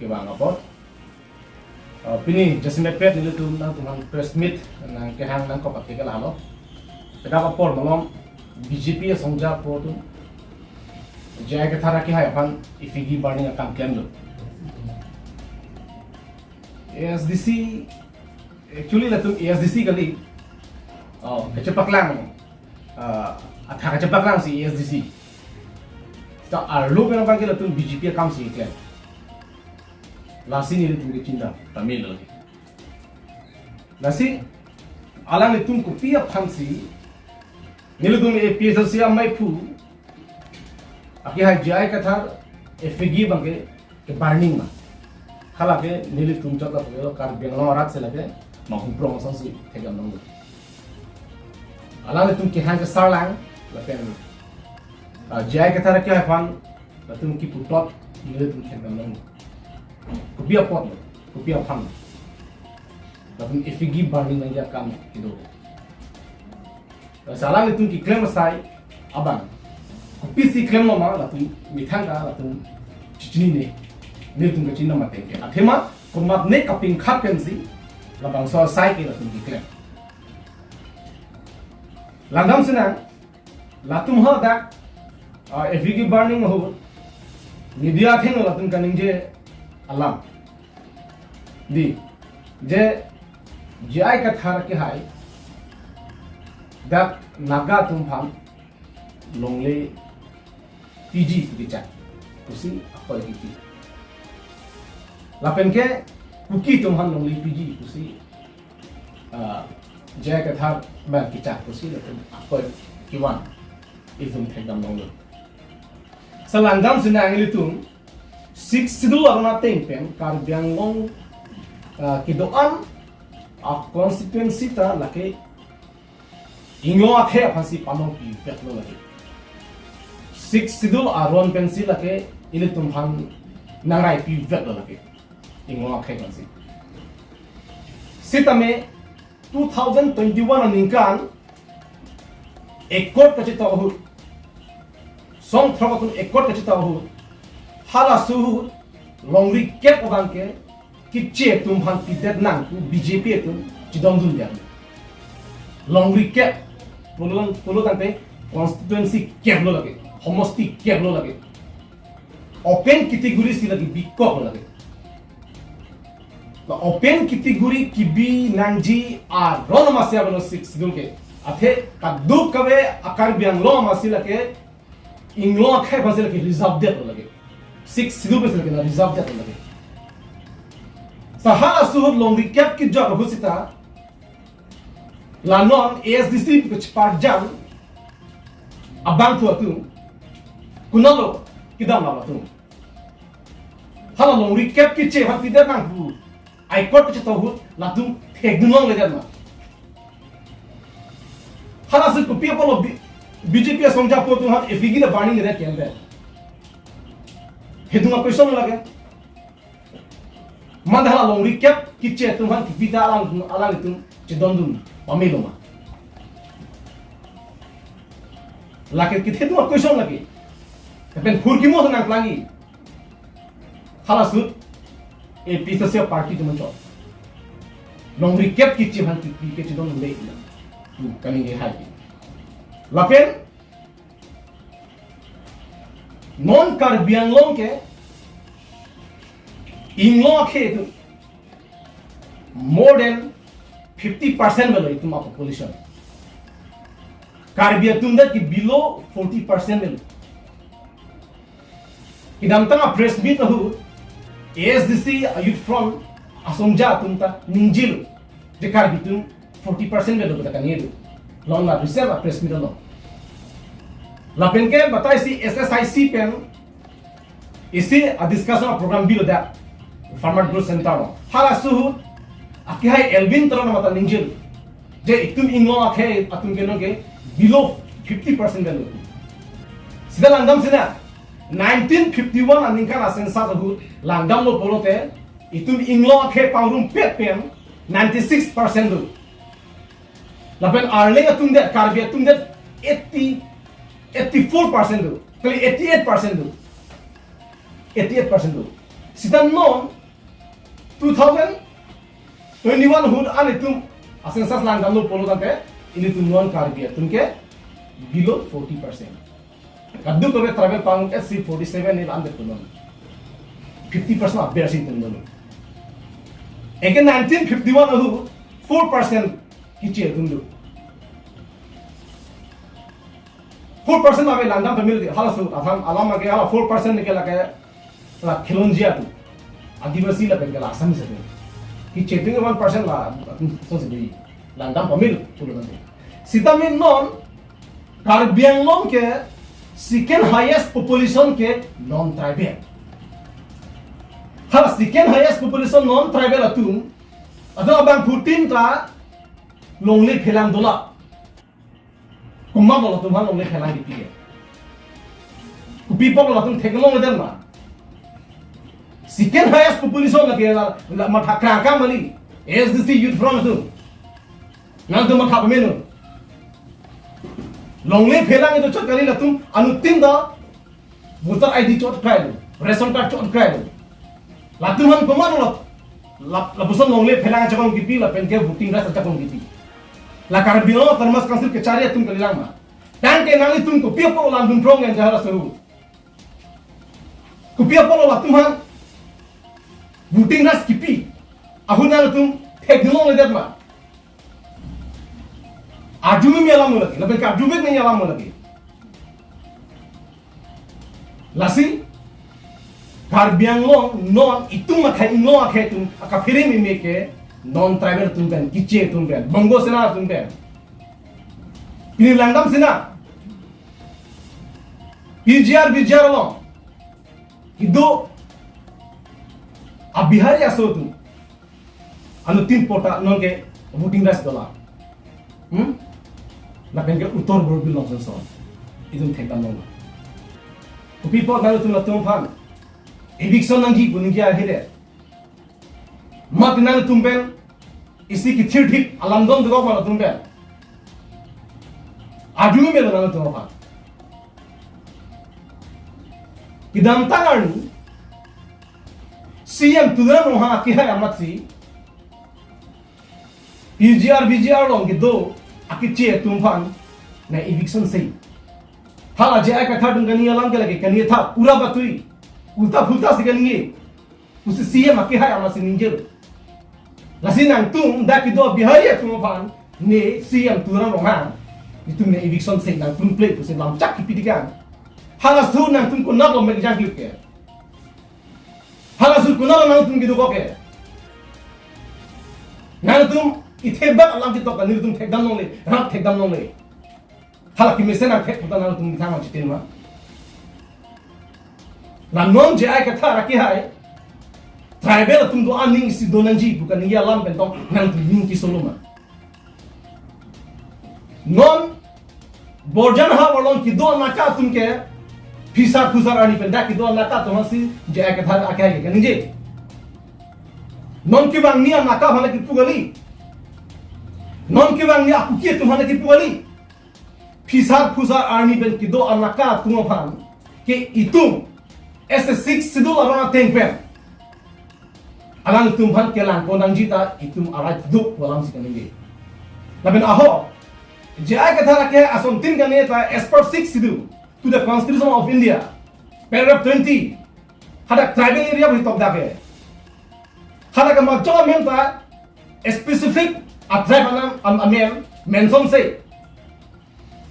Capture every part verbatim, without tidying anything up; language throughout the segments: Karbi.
kevang apot. Uh, pini jasemet pet nelitum nangtumphan press meet nangkehang nangkok atheke lahelo. Kedak apor malom B J P asongja apo atum J I Kathar akehai aphan effigy burning akam klemlo. A S D C, actually latum A S D C kali. Oh, kachepaklang. Uh, athak kachepaklang si A S D C. Ta arlo pen abang ke latum B J P akam si klem. Lasi nelitum kechinta tame lo. Lasi alanglitum kopi aphan si nelitum A P H L C amaiphu akehai J I Kathar effigy abang ke, ke burning ma. Hala ke nelitum chot lapu Karbi Anglong arat si lake Manghuprong asonsi thekdam longlo. Alanglitum kehang kesarlang lapen, ah, J I Kathar akehai aphan latum kipu thot nelitum thekdam longlo. Kopi apotlo, kopi aphan. Latum effigy burning nangji akam kedo. Lasi alanglitum keklem asai abang, kopisi klemlo ma latum methang ke latum chechinine, nelitum kachinine mate ke. Athema komatne kapingkhat pensi labangso asai ke latum keklem. Langdam sinang, latum hadak, ah, effigy burning ahut media athengno latum kaningje alam, dei, je J I Kathar akehai dak Naga atum aphan longle piji pu kechak pusi akoi kipi. Lapen ke Kuki atum aphan longle piji pusi, ah, J I Kathar abang kechak pusi latum akoi kevang, itum thekdam longlo. Lasi langdam sinang ilitum Sixth Schedule aron ateng pen Karbi Anglong, ah, kedo-an a-constituency ta lake Inglong akhei aphansi panong piveklo lake. Sixth Schedule aron pensi lake ilitum aphan nangrai piveklo lake, Inglong akhei aphansi. Sitame two thousand twenty-one aningkan accord kachetok ahut, song throk atum accord kachetok ahut, halaso ahut longri kep abang ke Keche atum aphan pidet nang pu B J P atum chedondun dia. Longri kep pulo, pulo tangte constituency kep lo lake, homosti kep lo lake. Open category si lake bikok lo lake. La open category kebi nangji aron amatsi avelo Sixth Schedule ke. Athe kadokave a-Karbi Anglong amatsi lake Inglong akhei aphansi lake reserve det lo lake. Sixth Schedule pensi lake na reserve det lo lake. Lasi halaso ahut longri kep kejok ahut sita la non A S D C kechepajam abangphu atum, konatlo kedam atum, hala longri kep keche aphan pidet nang pu accord kachetok ahut latum thekdun longledet ma. Halaso ahut kopi apotlo B-, B J P asongja apo atum aphan effigy ta burning ledet ke ante. Halatum a-question lake. Mane hala longri kep keche atum aphan kipi ta alang, alanglitum chedondun pamelo ma. Lake kethe atum a-question lake. Lapen phurkimo nangplangji. Halaso ahut A P H L C party atum anchot longri kep keche aphan kipi ke chedondun le ina. Tu kami ke hai. Lapen non Karbi Anglong ke Inglong akhei atum more than fifty percent avelo itum a-population. Karbi atum det ke below forty percent avelo. Kedamtang a-press meet ahut A S D C a-Youth Front asongja atum ta ningjelo, je Karbi atum forty percent avelo pu ta kangni do. Non la recent a-press meet along. Lapen ke batai si S S I C pen isi a-discussion a-program bilo dak Farmer Growth Center along. Halaso ahut akehai Elwin Teron amat ta ningjelo, je itum Inglong akhei atum ke non ke below fifty percent avelo. Sita langdam sinang, nineteen fifty-one aningkan a-census ahut langdamlo pulote itum Inglong akhei pangrumpet pen ninety-six percent do. Lapen arleng atum det, Karbi atum det eighty, eighty-four percent do. Kali eighty-eight percent do. Eighty-eight percent do. Sita non two thousand twenty-one ahut an itum a-census langdamlo pulo tangte, ilitum non Karbi atum ke below forty percent. Kadokave tribal pang ke si forty-seven ni lam de punon. Fifty percent aber si itum non. Eke nineteen fifty-one ahut four percent kiche atum do. Four percent ave langdam pamil di, halaso atham alam ake hala four percent ke lake la khilonjia atum. Adivasi lapen ke la Assamese atum. Kiche atum one percent la atum sose di langdam pamil pulo tangte. Sitame non Karbi Anglong ke second highest population ke non-tribal. Hala second highest population non-tribal atum, atum abangphutin ta longle phelang dola. Komatlo latum aphan longle phelang kipi ke? Kopi apotlo latum theklongledet ma? Second highest population lake la, la matha kra kang mali. A S D C Youth Front atum. Nangtum matha pamenu. Longle phelang itum chot kali, latum anuttin ta voter I D chot krai lo, ration card chot krai lo. Latum aphan komatlo? La, lapuson longle phelang ajakong kipi lapen ke voting rights ajakong kipi. La Karbi Anglong Autonomous Council kechari atum kalilang ma? Tangte nanglitum kopi apotlo lamdun phrong yang jahara seru. Kopi apotlo latum aphan voting rights kipi ahut nangtum thekdunlongledet ma? Arjumeme alam lo lake, lapen ke arjuvek nangji alam lo lake. Lasi Karbi Anglong non itum akhei, Anglong akhei atum akaphere meme ke non-tribal atum pen, kiche atum pen, Bongo Sena atum pen. Pini langdam sina P G R, V G R along kedo a-Bihari aso atum anuttin apot ta non ke voting rights dola. Hmm? Lapen ke Uttar Borbil along sonson itum thekdamlonglo. Kopi apot nangtum latum aphan eviction nangji pu ningje ahile, mati nangtum pen isi kithirthip alam don dokok ma latum pen? Arjumelo nangtum aphan. Kedamtang arni C M Tuliram Ronghang akehai amatsi P G R, V G R along kedo akiche atum aphan ne eviction sei. Hala J I Kathar atum kaningje alam ke lake kaningje tha, pura batui, ulta phulta si kaningje. Pusi C M akehai amatsi ningje. Lasi nangtum dak kedo Bihari atum aphan ne C M Tuliram Ronghang, itum ne eviction sei, nangtum play pusi lamchak kipi dikang. Halaso nangtum konatlo mek jangklik ke? Halaso konatlo nangtum kedokok ke? Nangtum ithebak alam ketok ta nelitum thekdamlongle, rap thekdamlongle. Hala kemesen nangthek puta nangtum methang ma chitin ma? La non J I Kathar akehai tribal atum do aning isi do nangji pu kaningje alam pen tong nangtum ning kesolo ma? Non Borjan ha Borlong kedo anaka atum ke phisar phusar arni pen dak kedo anaka atum aphansi J I Kathar akehai ke kaningje. Non kevangni anaka aphan le kipu kali. Non kevangni a-Kuki atum aphan le kipu kali. Phisar phusar arni pen kedo anaka atum aphan ke itum as a Sixth Schedule aron ateng pen alangtum aphan kelangpon nangji ta itum a-right do pu alamsi kaningje. Lapen ahok J I Kathar akehai asontin kaningje ta as per Sixth Schedule to the Constitution of India, paragraph twenty, hadak tribal area pu hitok dak ke. Hadak kemachom amen ta specific a-tribe anam am-, amen mention sei.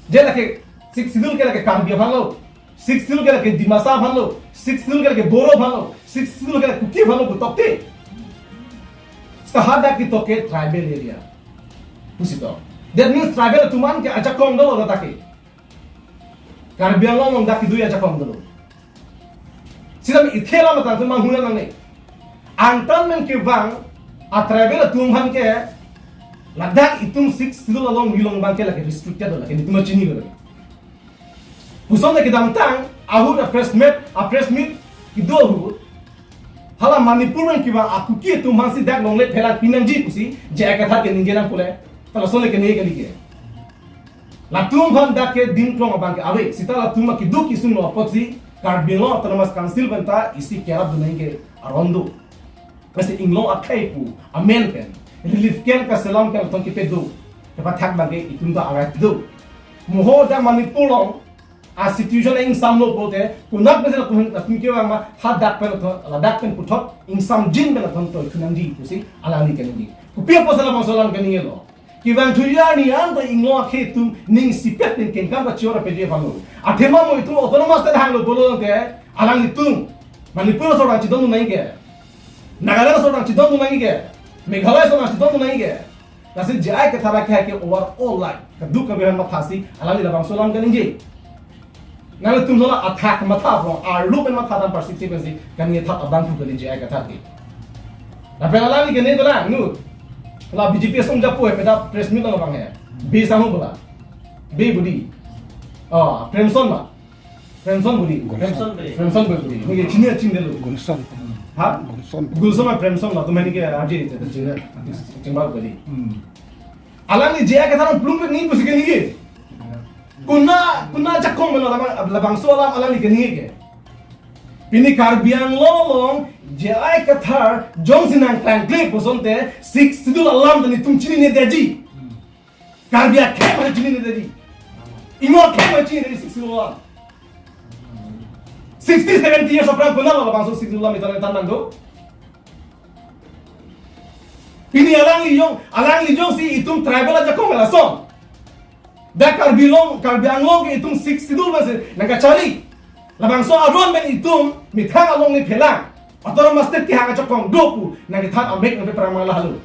Je lake Sixth Schedule ke lake Karbi aphanlo, Sixth Schedule ke lake Dimasa aphanlo, Sixth Schedule ke lake Boro aphanlo, Sixth Schedule ke lake Kuki aphanlo pu tokte. Seta hadak ketok ke tribal area pusi tok. That means tribal atum aphan ke ajakong dolo dak ke. Karbi Anglong along dak kedo ajakong dolo. Sitame ithe alam tangte manghuna nangne. Angtan men kevang a-tribal atum aphan ke ladak itum Sixth Schedule along rilong abang ke lake restricted lo, lake nelitum chinilo lake. Puson lake kedamtang ahut a-press meet, a-press meet kedo ahut, hala Manipur men kevang a-Kuki atum aphansi dak longle phelang pinangji pusi J I Kathar ke ningje nang pule, ta lason le keningje kali ke. Latum aphan dak ke dingklong abang ke ave, seta latum akedo kesung lo apotsi Karbi Anglong Autonomous Council pen ta isi kerap dun nangji ke aron do. Lasi inglong akhei pu amen pen relief camp kaselam pen lathon kepe do. Kepathak abangke itum ta arai do. Moho dak Manipur along a situation ingsamlo pulote, konat pen latum, latum kevang ma, hadak pen lathon, ladak pen puthot ingsamjin pen lathon toithu nangji pusi alangli keningje. Kopi apotsi labangso alam keningje lo? Kevangthu arni an ta inglong akhei atum ning isipet pen kengkam kachor apeje aphan lo. Athema mo itum autonomous state hanglo pulote, alanglitum Manipur aso rang chedondun nangji ke, Nagaland aso rang chedondun nangji ke, Meghalaya aso rang chedondun nangji ke. Lasi J I Kathar akhei ke overall life, kaduk kabe aphan mathasi alangli labangso alam keningje. Nangtum sona athak matha prong, arlo pen matha dam parsik si pensi kaningje thap abang pu kali J I Kathar ke. Lapen alangli keningje dolang, nu. La B J P asong japo he, peda press meet along abang he. Be sangho bola. Be budi. Oh, Premson ma. Premson budi. Premson budi. Premson budi. Neli chini chini delo. Gunson. Ha? Gunson. Gunson ma Premson la, tum neli ke aje chini. Chini budi. Hmm. Alangli J I Kathar plung ke ni pusi keningje. Konat, konat ajakong melo labang, labangso alam alangli keningje ke. Pini Karbi Anglong along J I Kathar jongsi nangklangkle pu asonte Sixth Schedule alam ta netum chininedetji. Karbi akhei ma chininedetji. Inglong akhei ma chininedetji Sixth Schedule alam. Sixty, seventy years aphrang konat labangso Sixth Schedule alam itan itan nangdo. Pini alangli jong, alangli jongsi itum tribal ajakong lason. Dak Karbi Anglong, Karbi Anglong ke itum Sixth Schedule pensi nangkachari. Labangso aron pen itum methang along ni phelang. Autonomous state kehang ajakong do pu nangkethan amek nangpeprang mangla halo.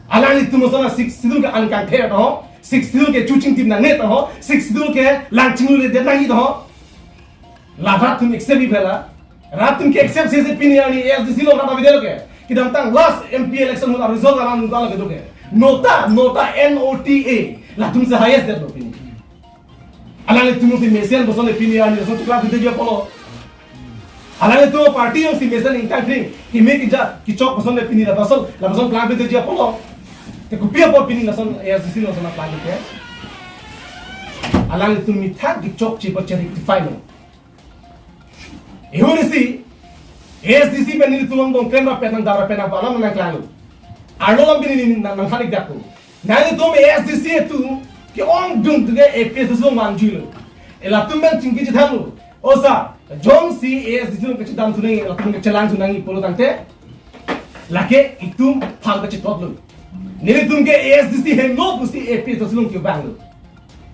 Alanglitum sona Sixth Schedule ke angkang the to ho. Sixth Schedule ke chuching tim nangne to ho. Sixth Schedule ke langching le de nangji to ho. La rat atum accept-ji bela. Rat atum ke accept sese pini arni A S D C along rat avedetlo ke. Kedamtang last M P election ahut result alam nunta lake do ke. Nota, nota, N O T A. Latum si highest detlo pini. Alanglitum si mesen pu asonte pini arni lason choklang pite ji apotlo. Alanglitum party jongsi mesen ingtang kring. Keme keja kechok pu asonte pini lapuson, lapuson klang pite ji apotlo. Te kopi apot pini lason A S D C lason klang pite. Alanglitum methang kechokche pu che-rectify lo. Ehuri si, A S D C pen nelitum angbong klem rapet nangdar rapet nangpalam nangklanglo. Arlo alam pini neli nang, nangthan-ik dakpo. Nangtum A S D C atum ke-ongdung atum ke A P H L C along vangjuilo. Elatum pen chingki chethanlo. O sir, jongsi A S D C along kachedamthu nangji, latum kachelangthu nangji pulo tangte, lake itum phang kachetotlo. Nelitum ke A S D C helo pusi A P H L C along kevanglo.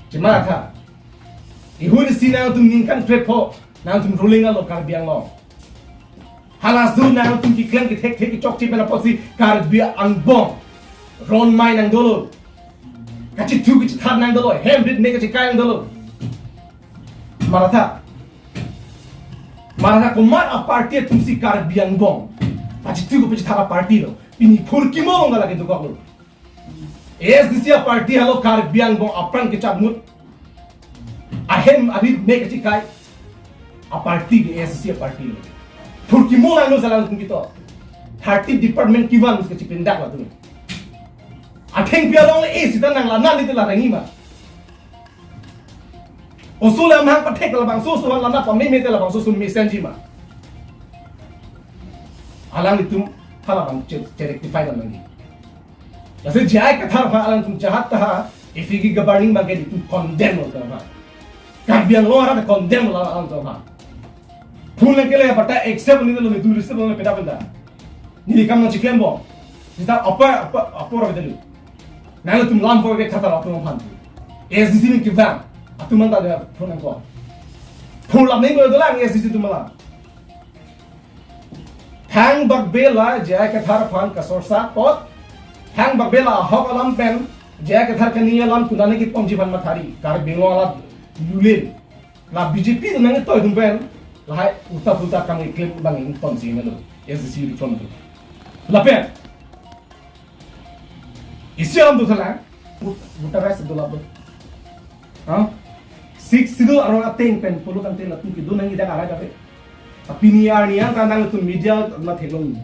Chima tha. Ehuri si nangtum ningkan trepho, nangtum ruling alo Karbi Anglong. Halaso nangtum keklem kethek thek kechokche pen apotsi Karbi angbong ron mai nangdolo. Kachethu kachethat nangdolo. Hem rit me kachekai nangdolo. Maratha. Maratha komat aparty atumsi Karbi angbong pachethu pachethat aparty lo. Pini phurkimo along lake dokoklo. A S D C aparty halo Karbi angbong apran kechakmut, ahem arit me kachekai aparty ke A S D C aparty lo. Phurkimo langno si alangtum ketok. Thirty department kevan si kachepindak latum. Athengpi along le isi ta nang lana lite la rangi ma. Oso le amahang pathek labangso oso han lana pameme te labangso oso mesenji ma. Alanglitum halabang che, che-rectify dam nangji. Lasi J I Kathar aphan alangtum jahat ta ha, ifi ke governing abangke itum condemn lo ta ha. Karbi Anglong arat condemn lo alangtum ha. Phone nangkele bata accept nangji lo, netum receive nangji peda peda. Neli kam nangchiklempo. Sita apa, apa, apa orang itu. Nangtum lam po ke kata latum aphan. A S D C ning kevang. Atum anta dia phone nangkok. Phone lam nangkok dolang A S D C atum alam. Thangbak bela J I Kathar aphan kasorsa apot. Thangbak bela ahok alam pen J I Kathar kani alam kunani kepongji aphan mathari. Karbi Anglong alam lulin. La B J P nangtoi atum pen lahai ulta pulta kam keklem abang ingtonsi melo. A S D C reform atum. Lapen isi alam dothalang. Voter rights dolap do. Ha? Sixth Schedule arong ateng pen pulo tangte latum kedo nangji dak arai kape. Pini arni an ta nangtum media la theklong.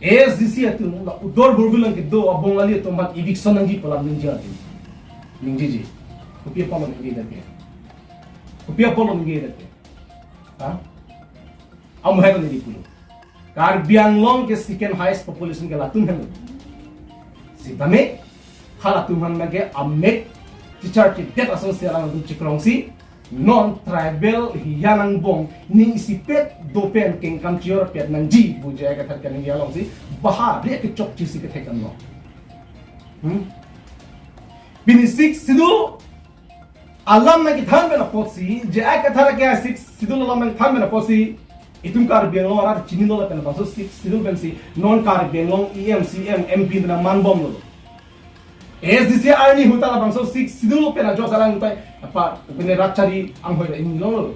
A S D C atum la Udor Borbil along kedo a Bongali atum aphan eviction nangji pu alam ningje atum. Ningjeji. Kopi apot ningje dak ke. Kopi apotlo ningje lake? Ha? Amu hai ko neli pulo. Karbi Anglong ke second highest population ke latum henlo. Sitame halatum aphan ke amek chichar chidet asonsi alangtum chikrongsi, non tribal hiya nangbong, ning isipet dopen kengkam chior pet nangji pu J I Kathar kaningje alongsi, baha re kechok chisi kethek anlo. Hmm? Pini Sixth Schedule alam nangkethan pen apotsi, J I Kathar ke Sixth Schedule alam nangkethan pen apotsi, itum Karbi Anglong arat chinilo lapen labangso Sixth Schedule pensi non Karbi Anglong E M, C M, M P nangmanbomlo. A S D C arni ahut ta labangso Sixth Schedule pen ajok salang tai apa pene rat chari anghoi la inglonglo.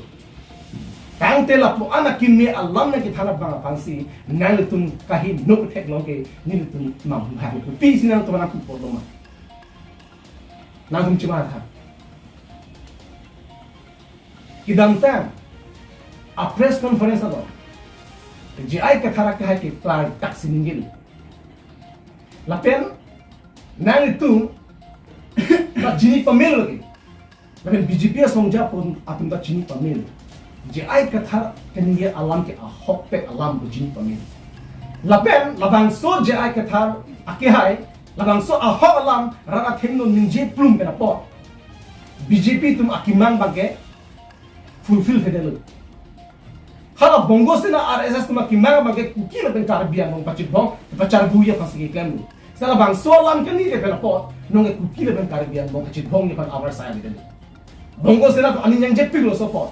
Tangte lapu-an akimi alam nangkethan abang aphansi nangtum kaheno theklong ke nelitum nang hai. Pisi nangtum nangpu pordoma. Nangtum chimatha. Kedamtang a press conference along J I Kathar ke hai keklardak si ningje. Lapen nangtum ta chini pamelo lake. Lapen B J P asong japon atum ta chini pamelo. J I Kathar kaningje alam ke ahokpet alam pu chini pamelo. Lapen labangso J I Kathar akehai, labangso ahok alam rat athengno ningje plum pen apot B J P atum akemang abangke fulfill thekdetlo. Hala Bongo Sena R S S atum akemang abangke Kuki lapen Karbi Anglong pachibong, pacharguya aphansi keklemlo. Seta labangso alam kaningje pen apot, nonke Kuki lapen Karbi Anglong pachibong aphan abar saya didetlo. Bongo Sena atum aning nangchepiklo laso apot.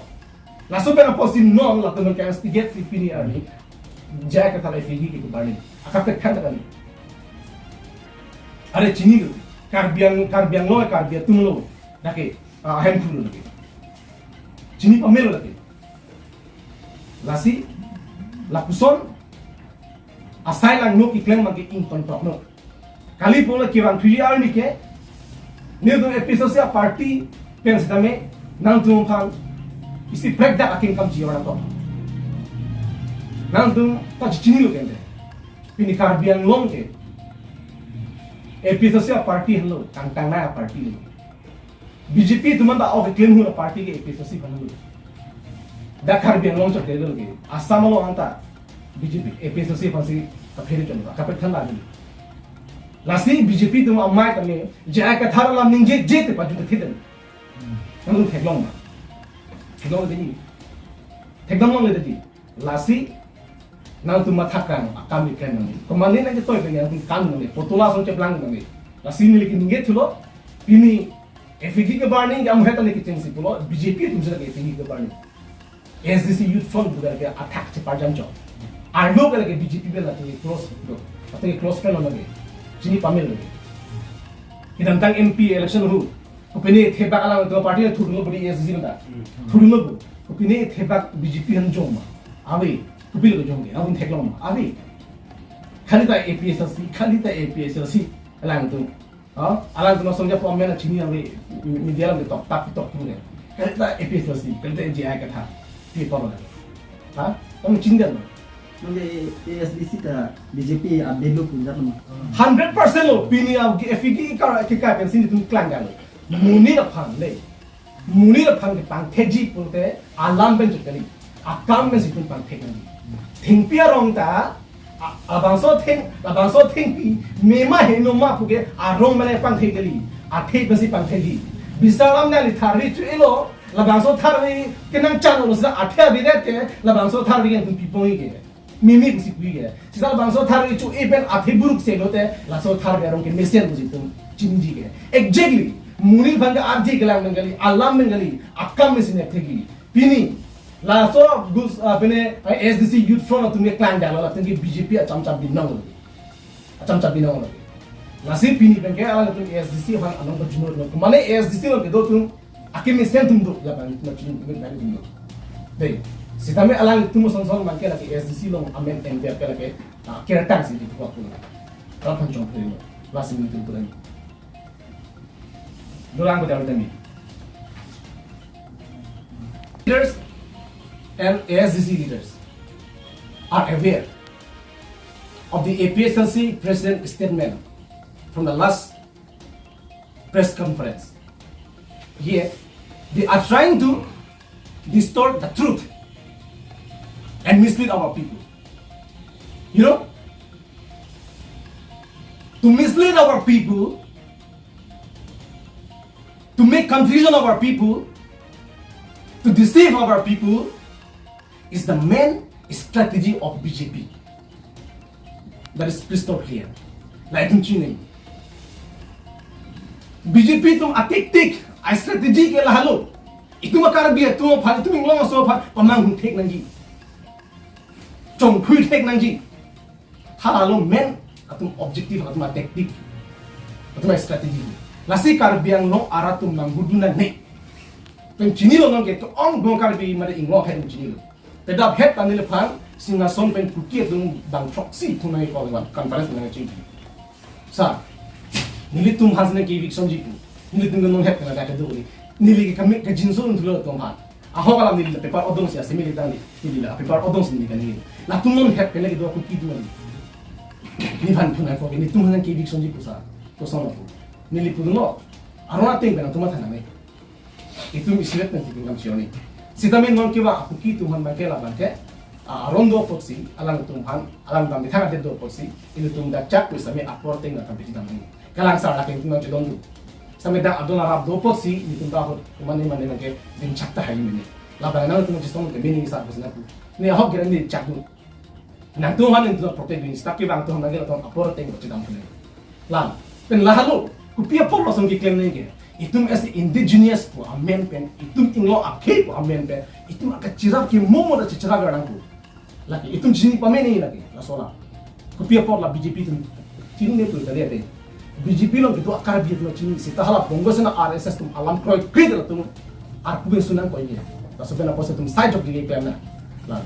Laso pen apotsi non latum ke instigate si pini arni J I Kathar F I G ke barni. Akaprek than kali. Are chinilo, Karbi Ang-, Karbi Anglong, Karbi atumlo. Lake, ah, ahem thulo lake. Chini pamelo lake. Lasi, lapuson asai langno keklem abangke ingtontokno. Kali pula kevang thuji arni ke, nelitum A P H L C a party pen sitame nangtum aphan isi prekdak akengkam chior ato. Nangtum ta chinilo kente. Pini Karbi Anglong ke A P H L C a party henlo, tangtang na a party lo. B J P atum anta ok claim hula party ke A P H L C aphan lo. Dak Karbi Anglong chot ke lo ke. Assam along anta B J P A P H L C aphansi kaphere chot, kaphere than lagi. Lasi B J P atum amei tame J I Kathar alam ningjeje te pajut thidem. Nangtum theklong ma? Theklongle dei. Theklongle dei. Lasi nangtum mathakang akam ikan nangji. Komane nangketoi pen nangtum kan nangji. Potula song cheplang nangji. Lasi neli kaningje thulo, pini F I G ke barni ke amu heta neli kechengsi pulo, B J P atum seta ke F I G ke barni. A S D C Youth Front pu ke athak cheparjam chot. Arlo ke lake B J P pen lake close do. Atau close friend lake. Chini pamelo lake. Kedamtang M P election hu. Kopine thebak alangtum party na thurlo bodi A S D C nda. Hmm. Thurlo bo. Kopine thebak B J P aphan jong ma? Ave. Kopilo ke jong ke? Nangtum theklong ma? Ave. Kali ta A P H L C, kali ta A P H L C. Alangtum. Ha? Alangtum asong japo amen chini ave. Media alam toktak toktu ke. Kali ta A P H L C, kali ta J I Kathar. Pi polo. Ha? Kamu chindan ma? Nonke A S D C ta B J P abelo punjat ma? Hundred percent lo, pini a F I G ke kar ke kai pensi nelitum klang galo. Monit aphan le. Monit aphan kepangthekji pulote alam pen chot kali. Akam pensi itum pangthek nangji. Thengpi arong ta, a-, labangso theng, labangso thengpi, mema heno ma puke arong mane pangthek kali. Athe pensi pangthekji. Bisar alam neli tharve cho-elo, labangso tharve kenangchan lo seta athe abidet ke, labangso tharve ke itum pipong ke. Mimi pusi pu ke. Seta labangso tharve cho-e pen athe buruk se lote, laso tharve arong ke mesen pusi itum chiniji ke. Exactly. Monit aphan ke arje kelang pen kali, alam pen kali, akam pensi nangthekji. Pini, laso gus, ah, pine, ah, A S D C Youth Front atum ke klang dalo, latum ke B J P acham cham binong lo. Acham cham binong lo. Lasi pini pen ke alangtum A S D C aphan anong pajunor lo. Mane A S D C lo kedo atum, akimi sen atum do, lapen na chun, na chun do. Dei, sitame alangtum song song abangke lake A S D C along amen M D F ke lake, ah, kertang si ditu waktu. Kalau pun jong lo, lasi nelitum pulang. Dolang ko daru tami. Leaders and A S D C leaders are aware of the A P H L C president statement from the last press conference. Here, they are trying to distort the truth and mislead our people. You know, to mislead our people, to make confusion of our people, to deceive our people is the main strategy of B J P. That is crystal clear. Latum chini. B J P atum a tactic, a strategy ke lahelo. Itum a Karbi atum aphan, itum Inglong aso aphan pamanghu thek nangji, chongphui thek nangji. Halalo main atum objective, atum a tactic, atum a strategy. Lasi Karbi Anglong arat atum nanghudu nang ne. Pen chinilo nonke, to-ong dong Karbi mane Inglong atum chinilo. Pedap het ta neliphan Singhason pen Kuki atum bang throksi thunai call one conference nangchingki. Sa, nelitum aphan si nang ke eviction ji pu. Nelitum ke non het kana dake do ni. Neli ke kami ke jinso un thulo atum aphan. Ahok alam neli la paper odong si asemi li tangli. Neli la paper odong si neli kani. Latum non het pen lagi do Kuki atum. Neliphan thunai call ke, nelitum aphan nang ke eviction ji pu sa. Kosonlo pu. Neli pudunlo. Aron ateng pen atum matha nang ne. Itum isiret pen tikin kam chioni. Sitame non kevang a Kuki atum aphan bangke la bangke, a, aron do apotsi, alangtum aphan, alang dam bithang adet do apotsi, ilitum dak chak pu sitame apor ateng dak kam piti dam ni. Kalang sar lake itum nang chedon do. Sitame dak adon arap do apotsi, itum dak ahut, kumane mane bangke, din chak tahai mene. Labang nangtum nang chesong ke mene sar pu sina pu. Ne ahok geran ni chak do. Nangtum aphan nangtum protect dun, sitame kevang atum aphan bangke latum apor ateng dak chedam kene. Lam, pen lahelo, kopi apot lason keklem nangke. Itum as indigenous pu amen pen, itum Inglong akhei pu amen pen, itum akachirap ke momo ta chirap garang pu. Lake, itum chini pamene lake, laso la. Kopi apot la B J P atum chinine pu tadi ate. B J P along kedo a Karbi atum chini, seta hala Bongo Sena R S S atum alam kroikre latum arpu pen sunang ko ye. Laso pen apot si itum side jok dike klem nang. La.